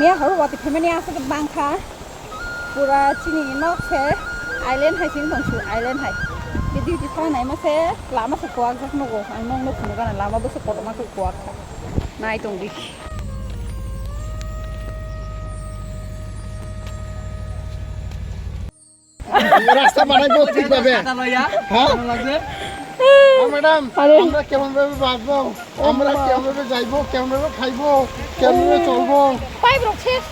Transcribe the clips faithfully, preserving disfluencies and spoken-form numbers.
Ya, horo wati phaimani aswk bangkha. Pura chini nok se island hai chini tong su island hai. Di duty thang nai ma se lama se kuak jak nugo. Ang nok no phunu gana lama bo se kotorma khe kuak kha. Nai tong di. রাস্তা বানাইবো ঠিকভাবে। হ্যাঁ? হ্যাঁ, ম্যাডাম, আরে। আমরা কেমন ভাবে বাঁচবো? আমরা কেমন ভাবে যাইবো? কেমন ভাবে খাইবো? কেমন ভাবে চলবো? পাইপ রক শেষ।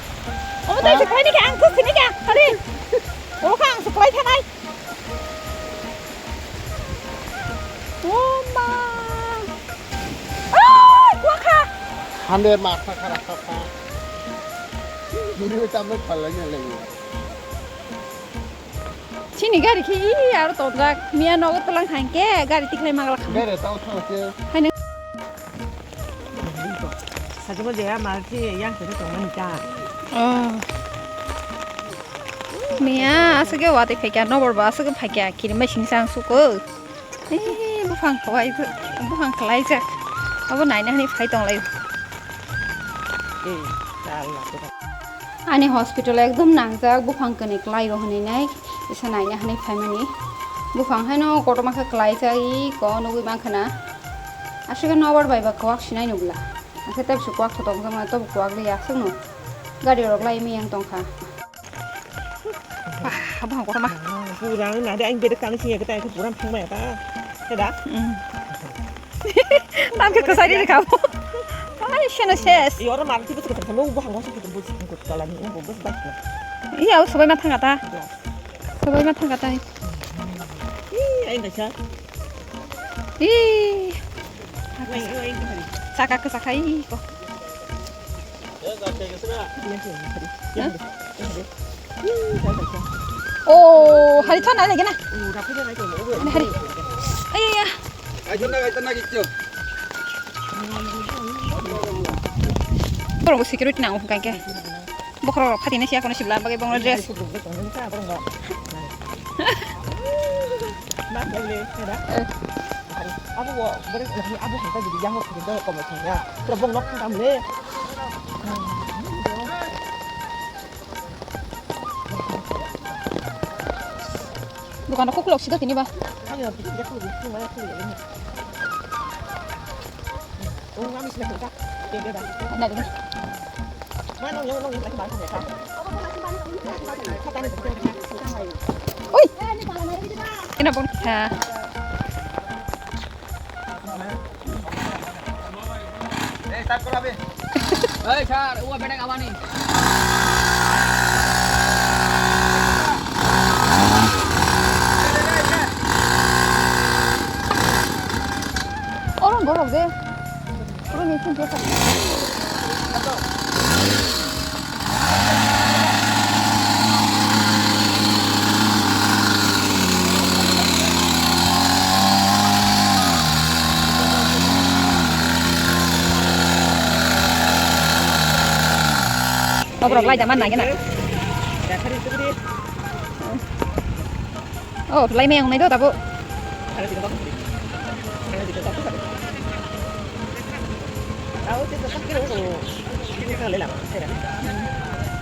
ও, তাই হ্যাঁ? সে কয়নি কে? আং তো চিনি কে? আরে। ও, কা আং তো কয় থানাই। ও মা। আ, কুয়াখা। হানে মাথা খারাপ কথা। ভিডিওটা আমরা ভালো লাগে না লাগে। Chini gari khe aro tonjak. Miya nogo twlang thang khe gari tikhlai magla kha. Gari tao thang khe. Haino. Sajabo jaya malchi yang khe tongmani ta. Oh. Miya aswk watwi phaikha, nobor bo aswk phaikha, kirimbai singsa ang suko. Ee, buphang khwlai, buphang khwlaijak. Abo naina hwnwi phai tonglai. Ani hospital ekdom nangjak, buphang kwnwi kwlai rw hwnwi nai, kisa naina hwnwi phaimani. Buphang haino kotorma khe kwlaijak, iko nugwi mankha na. Aswk nobar bai ba kwak sinai nubla. Aswk tei bwswk kwak thotok wngjakma, tobo kwak liya aswkno. Gari rok lai miyang tongkha. Wah, buphang kotorma. Pura na de ang bedek tang sing ya kita itu pura thang maya ta. Heda? Hmm. Tam khe kwsari rwkha bo. Ai, seno ses. Iyo, oro manti bwswk kwthang thangwi buphang kotorma bwswk kwthang kwthang kalani, bo bwswk bai. Iya, o swbai ma thangkha ta. Swbai ma thangkha ta. Ih, ai kaisa. Ih. Wai, wai, wai. Saka kwsakha ih ko. Oh, hari thon na lagi na. Hari, hari. Iya. Borok security nango hwnkha khe. Bokhorok rok phatina siya kono sibla bagwi bongno dress. Abo bo, bore, abo hangka gidi yang kiri do komo sangya. Pura bong nok thang le. Dukan ko kulok sida tini ba. Ayo, bikin dia kulo, bikin mana kulo ini. Oh, nggak mesti kita. Dia dia dah. Enak ini. Mana yang yang lagi makan ya? Oi. Kena pon kita. Ei, start koro abe. Ei, sir, uwa bedek abani. Orang borok de. Orang itu biasa. Oborok lai da man nai gana. Oh, lai meyang nai do tabo.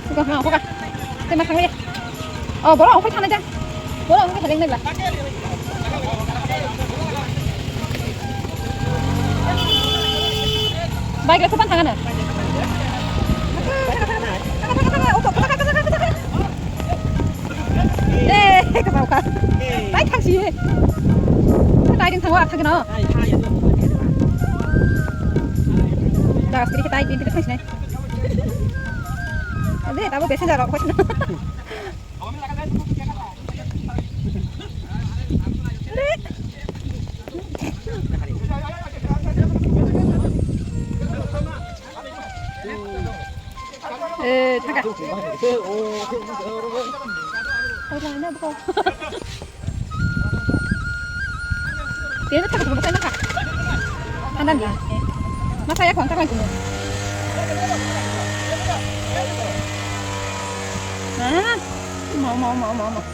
Buka, ma, buka. Tei ma thangli. Oh, borok ongkhor thana jang. Borok ongkhor thana jang. Bike rok sepan thangana. Eh, kata buka. Bike thangsi. Riding thango, athang no. Jaga sini kita ini kita sini. Ade, tabo passenger rok passenger. Eh, thaka. Tini thaka thaka thaka. Thanda ni. Masa ya kontak lagi. Ah, mau mau mau mau mau.